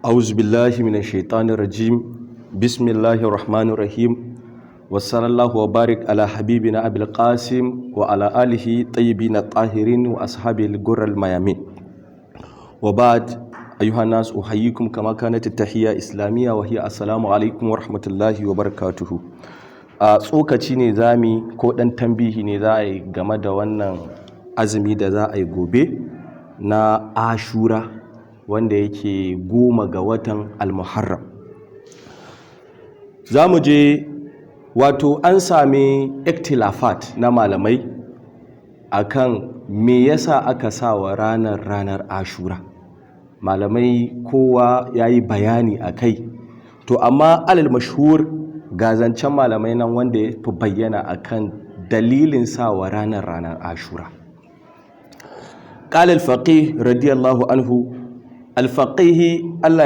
أعوذ بالله من الشيطان الرجيم. بسم الله الرحمن الرحيم، وصلى الله وبارك على حبيبنا أبي القاسم وعلى آله الطيبين الطاهرين وأصحابه الغر الميامين، وبعد. أيها الناس، أحييكم كما كانت التحية إسلامية، وهي السلام عليكم ورحمة الله وبركاته. A tsokaci ne zami ko ɗan tambihi ne za a yi game da wannan azumi da za a yi gobe na Ashura, wanda yake 10 ga watan Almuharram. Za mu je, wato an sami ikhtilafat na malamai akan me yasa aka sa wa ranar ranar Ashura. Malamai kowa ya yi bayani a kai. To amma alal mashhur, ga zancen malamai nan wanda ya fi bayyana akan dalilin sa wa ranar ranar Ashura. قال الفقيه رضي الله عنه، الفقيه Allah.